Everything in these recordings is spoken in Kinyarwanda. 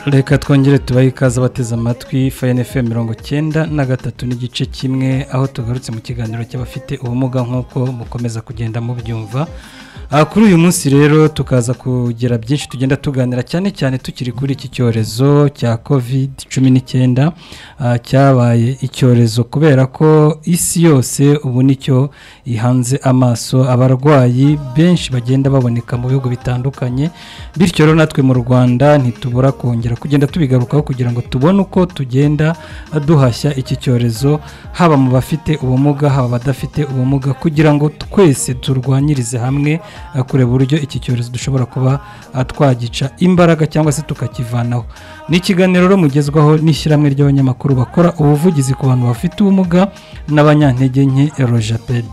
Reka twongere tubahe ikaze abateze amatwi Fine FM 93.1, aho tugarutse mu kiganiro cy'abafite ubumuga nk'uko mukomeza kugenda mubyumva. Kuri uyu munsi rero tukaza kugira byinshi tugenda tuganira, cyane cyane tukiri kuri iki cyorezo cya COVID-19 cyabaye icyorezo kubera ko isi yose ubu nicyo ihanze amaso. Abarwayi benshi bagenda baboneka mu bihugu bitandukanye, bityo rero natwe mu Rwanda ntitubura kongera kugenda tubigarukaho kugira ngo tubone uko tugenda duhashya iki cyorezo, haba mu bafite ubumuga haba abadafite ubumuga, kugira ngo twese turwanyirize hamwe kureba uburyo iki cyorezo dushobora kuba twagica imbaraga cyangwa se tukakivanaho. Ni ikiganiro rero mugezwaho n'ishyirahamwe ry'abanyamakuru bakora ubuvugizi ku bantu bafite ubumuga n'abanyantege nke Rojaped.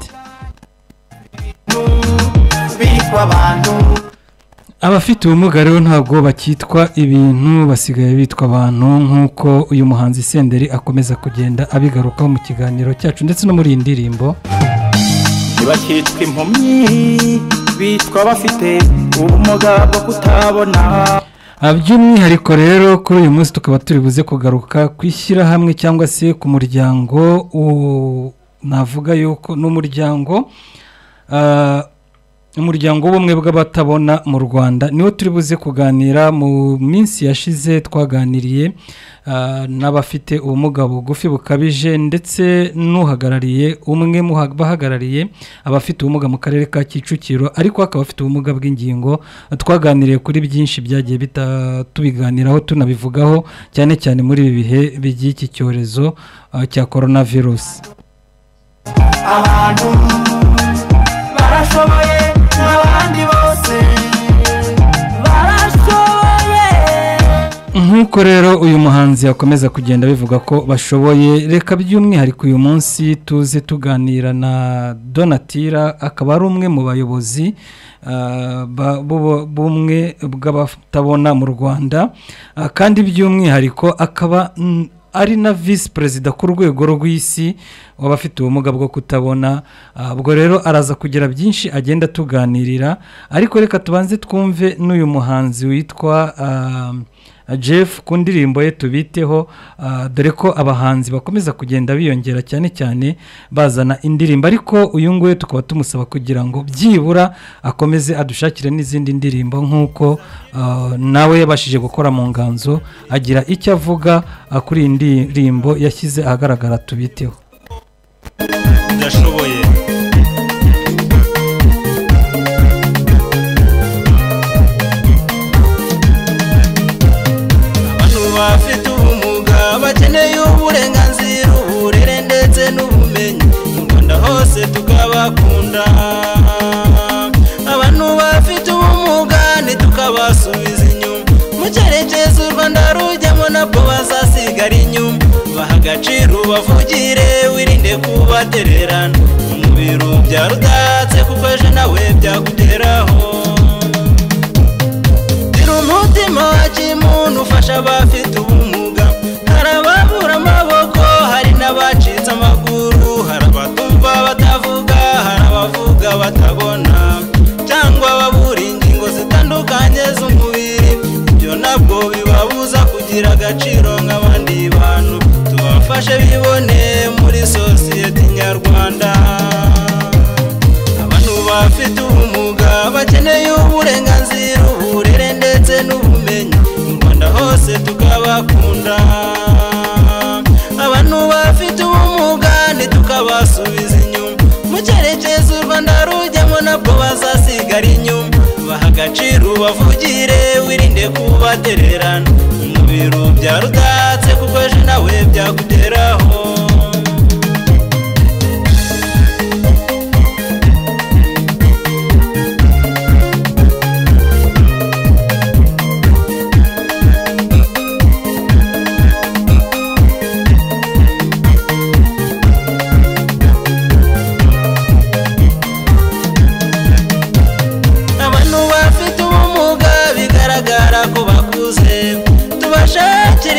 Abafite ubumuga rero ntabwo bakitwa ibintu, basigaye bitwa abantu, nk'uko uyu muhanzi Senderi akomeza kugenda abigarukaho mu kiganiro cyacu ndetse no muri iyi ndirimbo. Bakitwa impumyi, bitwa bafite ubumuga bwo kutabona. By'umwihariko rero kuri uyu munsi tukaba turi buze kugaruka ku ishyirahamwe cyangwa se ku muryango, navuga yuko n'umuryango umuryango w'ubumwe bw'abatabona mu Rwanda, niwo turi buze kuganira. Mu minsi yashize twaganiriye n'abafite ubumuga bugufi bukabije, ndetse n'uhagarariye umwe mu bahagarariye abafite ubumuga mu karere ka Kicukiro, ariko akaba afite ubumuga bw'ingingo. Twaganiriye kuri byinshi byagiye tubiganiraho tunabivugaho, cyane cyane muri ibi bihe by'iki cyorezo cya coronavirus. Abantu barashoboye n'abandi bose barashoboye. Nk'uko rero uyu muhanzi akomeza kugenda bivuga ko bashoboye, reka by'umwihariko uyu munsi tuze tuganira na Donatira, akaba ari umwe mu bayobozi b'ubumwe bw'abatabona mu Rwanda, kandi by'umwihariko akaba ari na vice perezida ku rwego rw'isi w'abafite ubumuga bwo kutabona. Ubwo rero araza kugira byinshi agenda tuganirira, ariko reka tubanze twumve n'uyu muhanzi witwa Jeff ku ndirimbo ye tubiteho, dore ko abahanzi bakomeza kugenda biyongera cyane cyane bazana indirimbo, ariko uyu nguyu tukaba tumusaba kugira ngo byibura akomeze adushakire n'izindi ndirimbo, nk'uko nawe yabashije gukora mu nganzo agira icyo avuga kuri iyi ndirimbo yashyize ahagaragara tubiteho. Ndashoboye. Bafite ubumuga bakeneye uburenganzira, uburere ndetse n'ubumenyi, mu Rwanda hose tukabakunda. Abantu bafite ubumuga ntitukabasubiza inyuma, mu cyerekezo u Rwanda rujyamo nabwo bazasigara inyuma. Baha agaciro ubavugire, wirinde kubatererana, umubiri ubyara udatse kuko ejo nawe byakugeraho. Umutima wa kimuntu ufasha abafite ubumuga, hari ababura amaboko, hari n'abacitse amaguru, hari abatumva batavuga, hari abavuga batabona, cyangwa ababura ingingo zitandukanye z'umubiri. Ibyo nabwo bibabuza kugira agaciro nk'abandi bantu. Tubafashe bibone muri sosiyete nyarwanda. Abantu bafite ubumuga bakeneye uburenganzira, uburere ndetse n'ubumenyi, mu Rwanda hose tukabakunda. Abantu bafite ubumuga ntitukabasubiza inyuma, mu cyerekezo u Rwanda rujyamo nabwo bazasigara inyuma. Baha agaciro ubavugire, wirinde kubatererana, umubiri ubyara udatse kuko ejo nawe byakugeraho.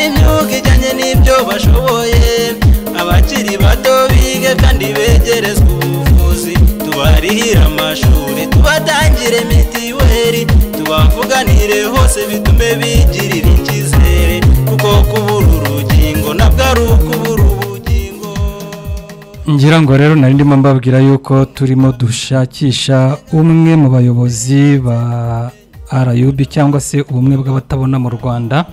Imyuga ijyanye n'ibyo bashoboye, abakiri bato bige kandi begerezwe ubuvuzi, tubarihire amashuri, tubatangire mitiweli, tubavuganire hose bitume bigirira icyizere. Ngira ngo rero nari ndimo mbabwira yuko turimo dushakisha umwe mu bayobozi ba RUB cyangwa se ubumwe bw'abatabona mu Rwanda.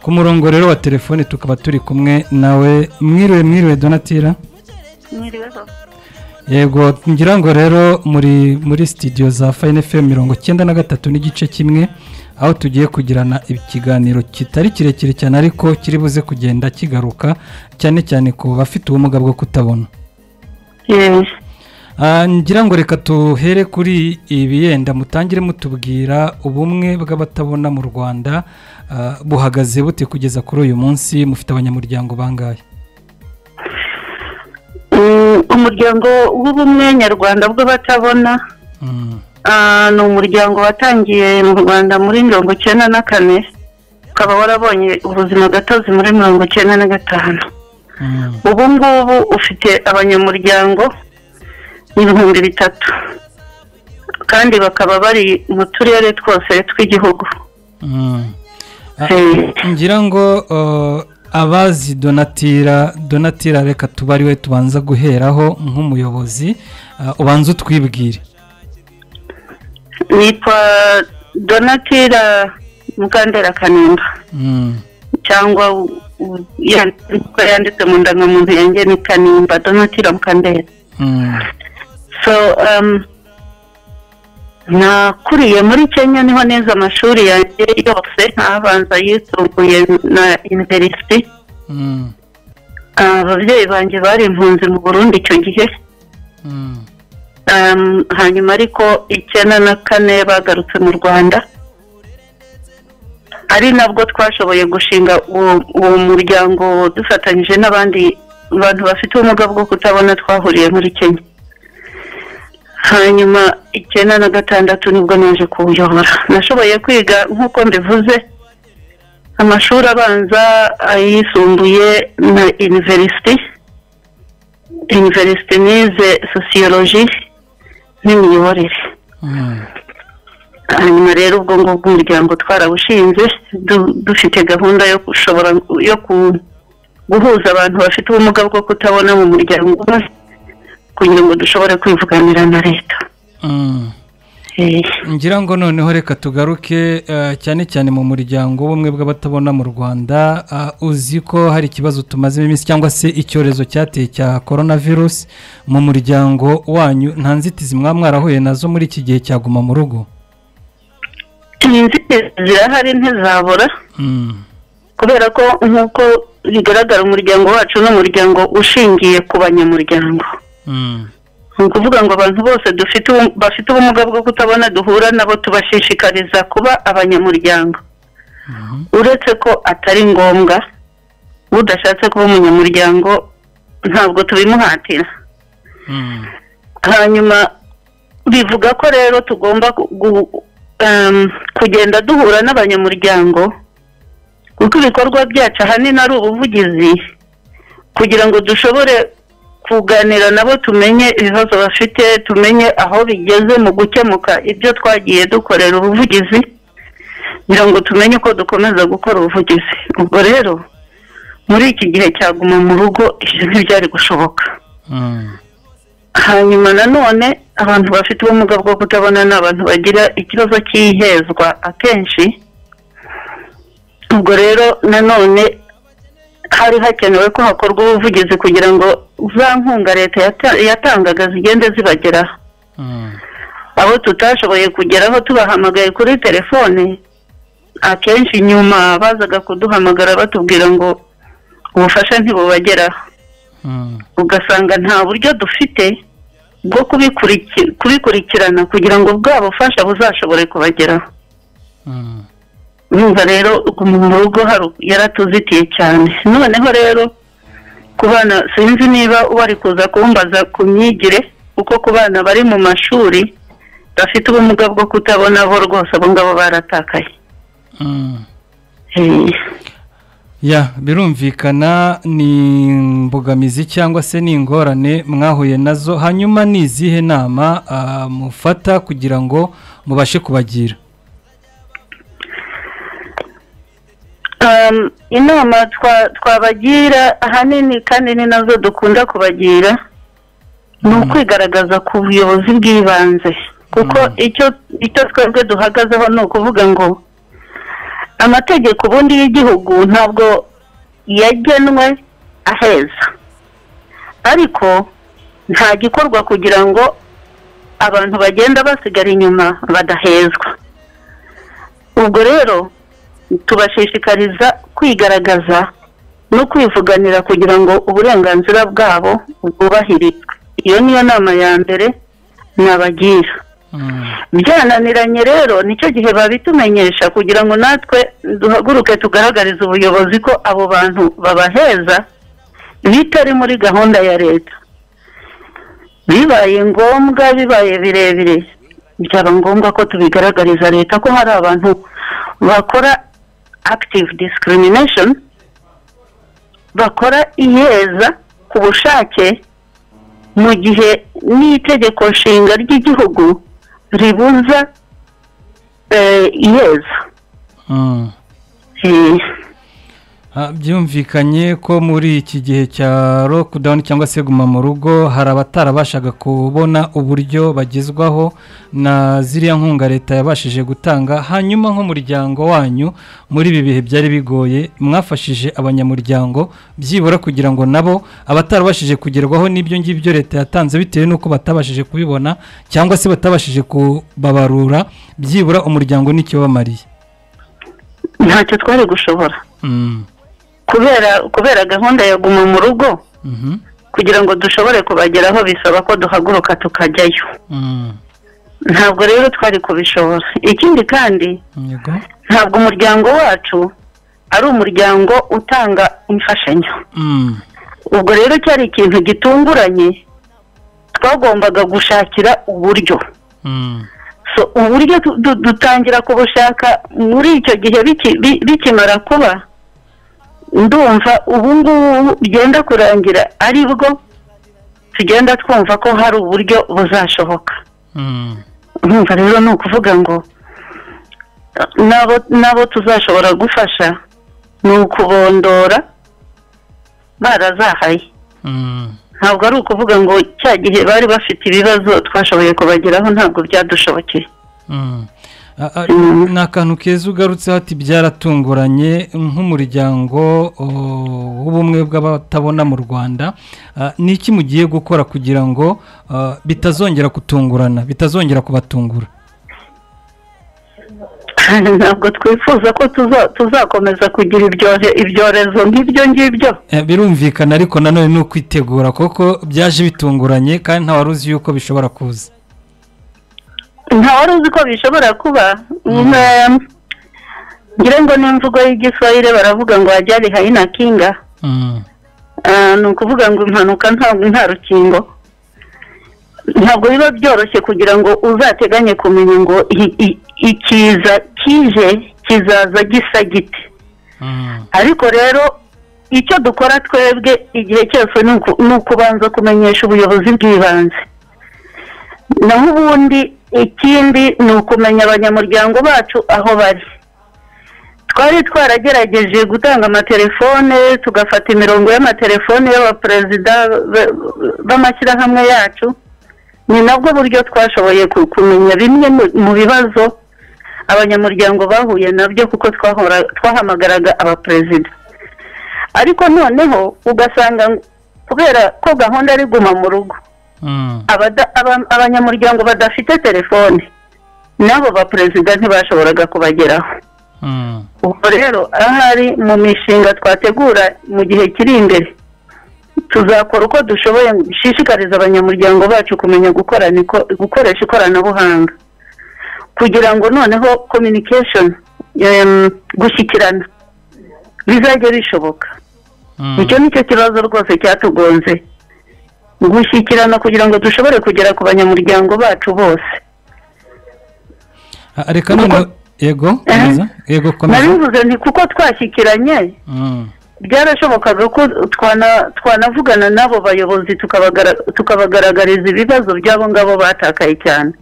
Ku murongo rero wa telefone tukaba turi kumwe nawe. Mwiriwe, mwiriwe Donatira. Mwiriweho. Yego, ngira ngo rero muri studio za Fine FM 93.1, aho tugiye kugirana ikiganiro kitari kirekire cyane ariko kiri buze kugenda kigaruka cyane cyane ku bafite ubumuga bwo kutabona. Ngira ngo reka tuhere kuri ibi, yenda mutangire mutubwira ubumwe bw'abatabona mu Rwanda buhagaze bute kugeza kuri uyu munsi, mufite abanyamuryango bangahe? Umuryango w'ubumwe nyarwanda bw'abatabona ni umuryango watangiye mu Rwanda muri 94, ukaba warabonye ubuzima gatozi muri 95. Ubu ngubu ufite abanyamuryango 3000, kandi bakaba bari mu turere twose tw'igihugu. Ngira ngo abazi Donatira reka tubariwe tubanza guheraho nk'umuyobozi, ubanza utwibwire. Nitwa Donatira Mukandera Kanimba, cyangwa yanditse mu ndangamuntu yanjye ni Kanimba Donatira Mukandera. So nakuriye muri Kenya, niho neza amashuri yanjye yose, abanza, yisumbuye na university. Ababyeyi banjye bari impunzi mu Burundi icyo gihe. Hanyuma ariko 94 bagarutse mu Rwanda, ari nabwo twashoboye gushinga uwo muryango dufatanyije n'abandi bantu bafite ubumuga bwo kutabona twahuriye muri Kenya. Hanyuma 96 nibwo naje kuwuyobora. Nashoboye kwiga nk'uko mbivuze amashuri abanza, ayisumbuye na university. University nize sociology n'imiyoborere. Hanyuma rero ubwo ngubwo umuryango twarawushinze dufite gahunda yo gushobora yo guhuza abantu bafite ubumuga bwo kutabona mu muryango kugira ngo dushobore kwivuganira na leta. Ngira ngo noneho reka tugaruke cyane cyane mu muryango w'ubumwe bw'abatabona mu Rwanda. Uzi ko hari ikibazo tumazemo iminsi cyangwa se icyorezo cyateye cya coronavirus mu muryango wanyu, nta nzitizi mwaba mwarahuye nazo muri iki gihe cyaguma mu rugo? Inzitizi zirahari ntizabura, kubera ko nk'uko bigaragara umuryango wacu ni umuryango ushingiye ku banyamuryango. Ni ukuvuga ngo abantu bose bafite ubumuga bwo kutabona duhura nabo tubashishikariza kuba abanyamuryango, uretse ko atari ngombwa, udashatse kuba umunyamuryango ntabwo tubimuhatira. Hanyuma bivuga ko rero tugomba kugenda duhura n'abanyamuryango, kuko ibikorwa byacu ahanini ari ubuvugizi, kugira ngo dushobore kuganira nabo, tumenye ibibazo bafite, tumenye aho bigeze mu gukemuka ibyo twagiye dukorera ubuvugizi, kugira ngo tumenye uko dukomeza gukora ubuvugizi. Ubwo rero muri iki gihe cyaguma mu rugo ibyo ntibyari gushoboka. Hanyuma nanone abantu bafite ubumuga bwo kutabona ni abantu bagira ikibazo cy'ihezwa akenshi. Ubwo rero nanone hari hakenewe ko hakorwa ubuvugizi kugira ngo za nkunga leta yatangaga zigende zibageraho. Abo tutashoboye kugeraho tubahamagaye kuri telefone, akenshi nyuma bazaga kuduhamagara batubwira ngo ubufasha ntibubageraho. Ugasanga nta buryo dufite bwo kubikurikirana kugira ngo bwa bufasha buzashobore kubageraho. Urumva rero mu rugo yaratuzitiye cyane. Noneho rero ku bana, sinzi niba wari kuza kumbaza ku myigire, kuko ku bana bari mu mashuri bafite ubumuga bwo kutabona bo rwose abo ngabo baratakaye. Ya, birumvikana ni imbogamizi cyangwa se ni ingorane mwahuye nazo. Hanyuma ni izihe nama mufata kugira ngo mubashe kubagira? Inama twabagira ahanini kandi ni nazo dukunda kubagira, Ni ukwigaragaza ku buyobozi bw'ibanze, kuko icyo twebwe duhagazeho ni ukuvuga ngo amategeko ubundi y'igihugu ntabwo yagenwe aheza, ariko nta gikorwa kugira ngo abantu bagenda basigara inyuma badahezwa. Ubwo rero tubashishikariza kwigaragaza no kwivuganira kugira ngo uburenganzira bwabo bwubahirizwe. Iyo niyo nama ya mbere nabagira. Byananiranye rero nicyo gihe babitumenyesha kugira ngo natwe duhaguruke tugaragarize ubuyobozi ko abo bantu babaheza bitari muri gahunda ya leta. Bibaye ngombwa, bibaye birebire, byaba ngombwa ko tubigaragariza leta ko hari abantu bakora active discrimination, bakora iheza ku bushake, mu gihe n'itegeko nshinga ry'igihugu ribuza iheza. Byumvikanye ko muri iki gihe cya lockdown cyangwa se guma mu rugo hari abatarabashaga kubona uburyo bagezwaho na ziriya nkunga leta yabashije gutanga. Hanyuma nk'umuryango wanyu muri ibi bihe byari bigoye, mwafashije abanyamuryango byibura kugira ngo nabo abatarabashije kugerwaho n'ibyo ngibyo leta yatanze bitewe n'uko batabashije kubibona cyangwa se batabashije kubabarura, byibura umuryango n'icyo bamariye? Ntacyo twari gushobora. Kubera gahunda ya guma mu rugo, kugira ngo dushobore kubageraho bisaba ko duhaguruka tukajyayo. Ntabwo rero twari kubishobora. Ikindi kandi, ntabwo umuryango wacu ari umuryango utanga imfashanyo. Ubwo rero cyari ikintu gitunguranye, twagombaga gushakira uburyo. So uburyo dutangira kubushaka muri icyo gihe bikimara kuba, ndumva ubu ngubu byenda kurangira aribwo tugenda twumva ko hari uburyo buzashoboka. Urumva rero ni ukuvuga ngo nabo tuzashobora gufasha ni ukubondora barazahaye. Ntabwo ari ukuvuga ngo cya gihe bari bafite ibibazo twashoboye kubageraho, ntabwo byadushobokeye. Ni akantu keza ugarutse ati byaratunguranye. Nk'umuryango w'ubumwe bw'abatabona mu Rwanda, ni iki mugiye gukora kugira ngo bitazongera kutungurana, bitazongera kubatungura? Ntabwo twifuza ko tuzakomeza kugira ibyorezo nk'ibyo ngibyo. Birumvikana, ariko nanone ni ukwitegura kuko byaje bitunguranye kandi nta wari uzi yuko bishobora kuza. Nta wari uzi ko bishobora kuba. Ngira ngo n'imvugo y'Igiswahili baravuga ngo ajali haina kinga. Ni ukuvuga ngo impanuka nta rukingo. Ntabwo biba byoroshye kugira ngo uzateganye kumenya ngo ikiza kije kizaza gisa gite. Ariko rero icyo dukora twebwe igihe cyose ni ukubanza kumenyesha ubuyobozi bw'ibanze. Naho ubundi ikindi ni ukumenya abanyamuryango bacu aho bari. Twari twaragerageje gutanga amatelefone, tugafata imirongo y'amatelefone y'abaperezida b'amashyirahamwe yacu. Ni nabwo buryo twashoboye kumenya bimwe mu bibazo abanyamuryango bahuye nabyo, kuko twahamagaraga abaperezida. Ariko noneho ugasanga kubera ko gahunda ari guma mu rugo, abanyamuryango badafite telefone nabo baperezida ntibashoboraga kubageraho. Ubwo rero ahari mu mishinga twategura mu gihe kiri imbere, tuzakora uko dushoboye gushishikariza abanyamuryango bacu kumenya gukoresha ikoranabuhanga, kugira ngo noneho communication, gushyikirana bizajye bishoboka. Icyo nicyo kibazo rwose cyatugonze, gushyikirana kugira ngo dushobore kugera ku banyamuryango bacu bose. Reka none yego komeza, yego komeza. Nabivuze nti kuko twashyikiranye byarashobokaga ko twanavugana n'abo bayobozi tukabagaragariza ibibazo by'abo ngabo batakaye cyane.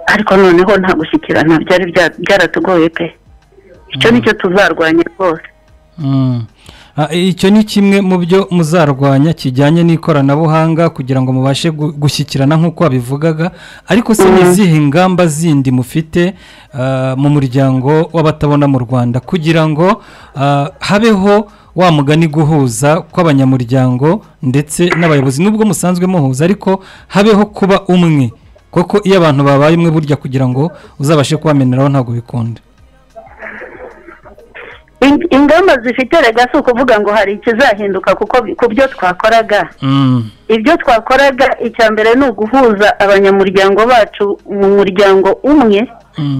Ariko noneho nta gushyikirana byari byaratugoye pe. Icyo nicyo tuzarwanya rwose. Icyo ni kimwe mu byo muzarwanya kijyanye n'ikoranabuhanga kugira ngo mubashe gushyikirana nk'uko wabivugaga. Ariko se ni izihe ngamba zindi mufite mu muryango w'abatabona mu Rwanda kugira ngo habeho wa mugani guhuza kw'abanyamuryango ndetse n'abayobozi, nubwo musanzwe muhuza ariko habeho kuba umwe, kuko iyo abantu babaye umwe burya kugira ngo uzabashe kubameneraho ntabwo bikunda. Ingamba zifite rega si ukuvuga ngo hari ikizahinduka, kuko ku byo twakoraga, ibyo twakoraga icya mbere ni uguhuza abanyamuryango bacu mu muryango umwe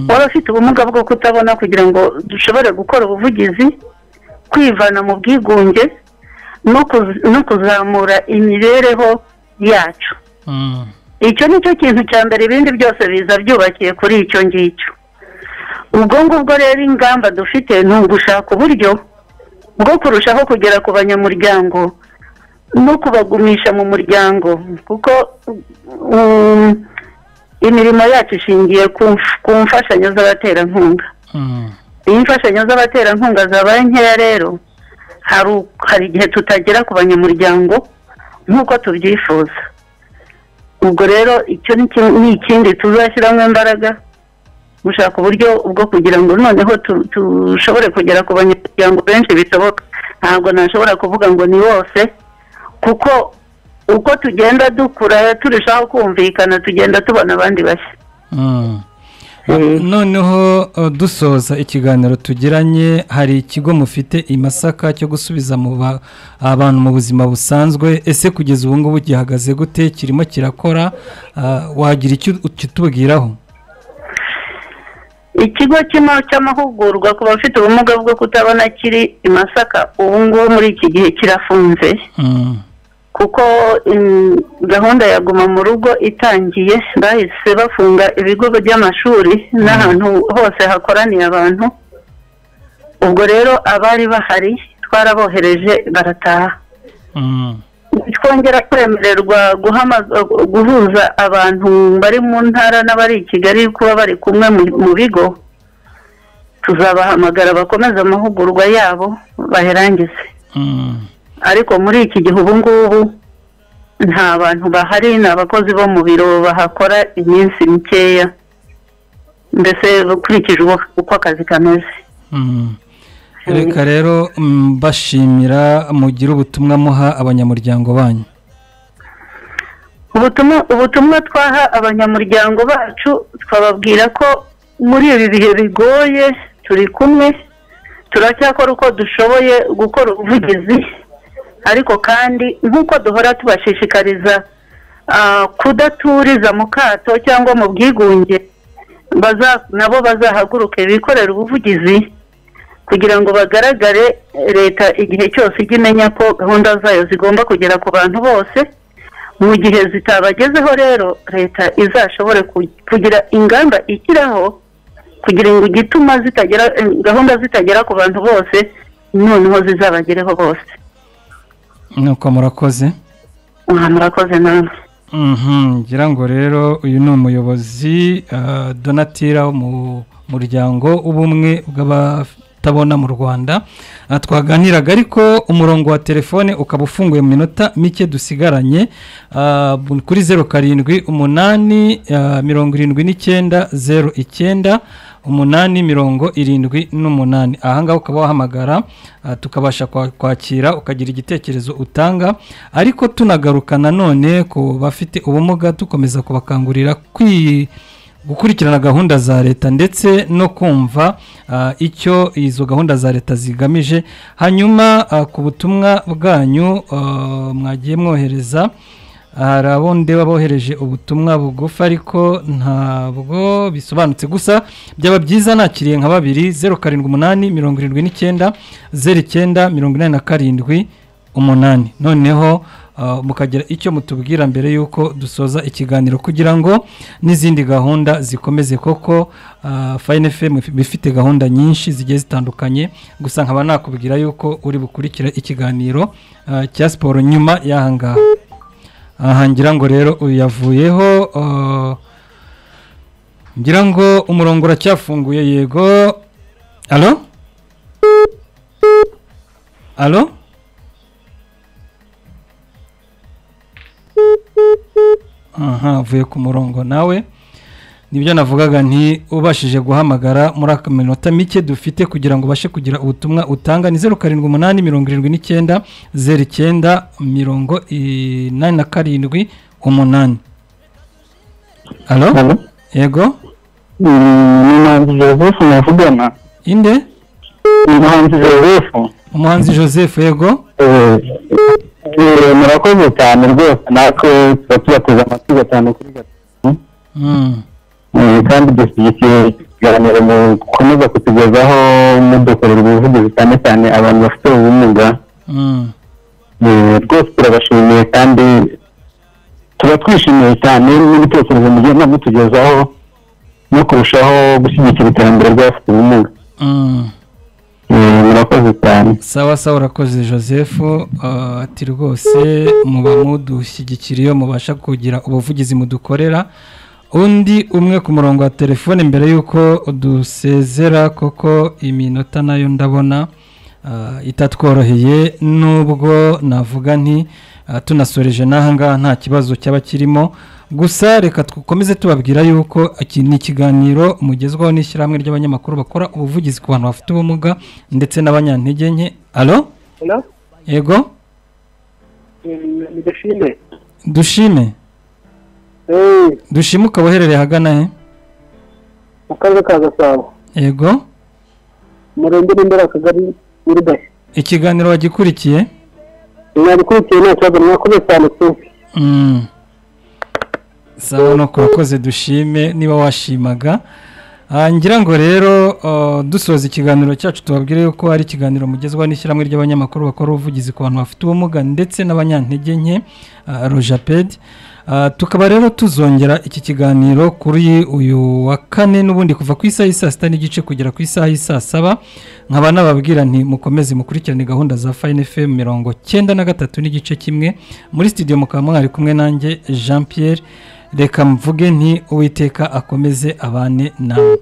w'abafite ubumuga bwo kutabona, kugira ngo dushobore gukora ubuvugizi, kwivana mu bwigunge no kuzamura imibereho yacu. Icyo ni cyo kintu cya mbere, ibindi byose biza byubakiye kuri icyo ngicyo. Ubwo ngubwo rero ingamba dufite ni ugushaka uburyo bwo kurushaho kugera ku banyamuryango no kubagumisha mu muryango, kuko imirimo yacu ishingiye ku mfashanyo z'abaterankunga. Iyo imfashanyo z'abaterankunga zabaye nkeya rero hari igihe tutagera ku banyamuryango nk'uko tubyifuza. Ubwo rero icyo ni ikindi tuzashyiramo imbaraga, gushaka uburyo bwo kugira ngo noneho dushobore kugera ku banyamuryango benshi bishoboka. Ntabwo nashobora kuvuga ngo ni bose, kuko uko tugenda dukura turushaho kumvikana, tugenda tubona abandi bashya. Noneho dusoza ikiganiro tugiranye, hari ikigo mufite i Masaka cyo gusubiza abantu mu buzima busanzwe, ese kugeza ubu ngubu gihagaze gute, kirimo kirakora, wagira icyo ukitubwiraho? Ikigo cy'amahugurwa ku bafite ubumuga bwo kutabona kiri i Masaka ubu ngubu muri iki gihe kirafunze, kuko gahunda ya guma mu rugo itangiye bahise bafunga ibigo by'amashuri n'ahantu hose hakoraniye abantu. Ubwo rero abari bahari twarabohereje barataha. Twongera kwemererwa guhuza abantu bari mu ntara n'abari i Kigali kuba bari kumwe mu bigo, tuzabahamagara bakomeze amahugurwa yabo baherangize. Ariko muri iki gihe ubu ngubu nta bantu bahari, ni abakozi bo mu biro bahakora iminsi mikeya, mbese ukurikije uko akazi kameze. Reka rero mbashimira, mugire ubutumwa muha abanyamuryango banyu. Ubutumwa twaha abanyamuryango bacu, twababwira ko muri ibi bihe bigoye turi kumwe, turacyakora uko dushoboye gukora ubuvugizi, ariko kandi nk'uko duhora tubashishikariza kudaturiza mu kato cyangwa mu bwigunge, nabo bazahaguruke bikorera ubuvugizi kugira ngo bagaragare leta igihe cyose ijye imenya ko gahunda zayo zigomba kugera ku bantu bose. Mu gihe zitabagezeho rero leta izashobore kugira ingamba ishyiraho kugira ngo igituma zitagera gahunda zitagera ku bantu bose noneho zizabagereho bose. Nuko murakoze. Murakoze namwe. Ngira ngo rero uyu ni umuyobozi Donatira mu muryango ubumwe bw'abatabona mu Rwanda twaganiraga, ariko umurongo wa telefone ukaba ufunguye mu minota mike dusigaranye, kuri 078 79 09 878. Aha ngaha ukaba wahamagara tukabasha kwakira ukagira igitekerezo utanga, ariko tunagaruka nanone ku bafite ubumuga dukomeza kubakangurira gukurikirana gahunda za leta ndetse no kumva icyo izo gahunda za leta zigamije. Hanyuma ku butumwa bwanyu mwagiye mwohereza, hari abo ndeba bohereje ubutumwa bugufi ariko ntabwo bisobanutse, gusa byaba byiza nakiriye nka babiri 078 79 09 87 8, noneho mukagira icyo mutubwira mbere yuko dusoza ikiganiro kugira ngo n'izindi gahunda zikomeze, koko Fine FM bifite gahunda nyinshi zigiye zitandukanye. Gusa nkaba nakubwira yuko uri bukurikira ikiganiro cya siporo nyuma y'ahangaha. Aha ngira ngo rero uyu yavuyeho, ngira ngo umurongo uracyafunguye. Yego, alo alo. Aha, avuye ku murongo nawe. Nibyo navugaga nti ubashije guhamagara muri aka minota mike dufite kugira ngo ubashe kugira ubutumwa utanga ni 078 79 09 87 8. Alo? Yego? Ni Umuhanzi Joseph muvugana. Inde? Umuhanzi Joseph. Umuhanzi Joseph, yego? Murakoze cyane rwose, natwe tuba tubateze amatwi 5 kuri 5. Kandi dushyigikiye ikiganiro mukomeza kutugezaho, mudukorera ubuvugizi cyane cyane abantu bafite ubumuga. Rwose turabashimiye kandi tuba twishimiye cyane n'ibitekerezo mugenda mutugezaho no kurushaho gushyigikira iterambere ry'abafite ubumuga. Murakoze cyane. Sawa sawa, urakoze Joseph. Ati rwose muba mudushyigikira iyo mubasha kugira ubuvugizi mudukorera. Undi umwe ku murongo wa telefone mbere y'uko dusezera, koko iminota nayo ndabona itatworoheye, nubwo navuga nti tunasoreje n'aha ngaha nta kibazo cyaba kirimo. Gusa reka dukomeze tubabwira yuko iki ni ikiganiro mugezwaho n'ishyirahamwe ry'abanyamakuru bakora ubuvugizi ku bantu bafite ubumuga ndetse n'abanyantege nke. Alo? Hello? Yego? Ni Dushime. Dushime? Dushime, ukaba uherereye ahagana he? Mu karere ka Gasabo. Yego? Umurenge w'Indera, Akagari Nyirudashya. Ikiganiro wagikurikiye? Mwabikurikiye, nta kibazo, mwakoze cyane pe. Sawa, nuko wakoze Dushime niba washimaga. Ngira ngo rero dusoza ikiganiro cyacu tubabwire yuko ari ikiganiro mugezwa n'ishyirahamwe ry'abanyamakuru bakora ubuvugizi ku bantu bafite ubumuga ndetse n'abanyantege nke, Rojaped. Tukaba rero tuzongera iki kiganiro kuri uyu wa kane n'ubundi kuva ku isaha y'i 6:30 kugera ku isaha y'i 7:00. Nkaba nababwira nti mukomeze mukurikirane gahunda za Fine FM 93.1. Muri studio mukaba mwari kumwe nanjye Jean Pierre. Reka mvuge nti Uwiteka akomeze abane nawe.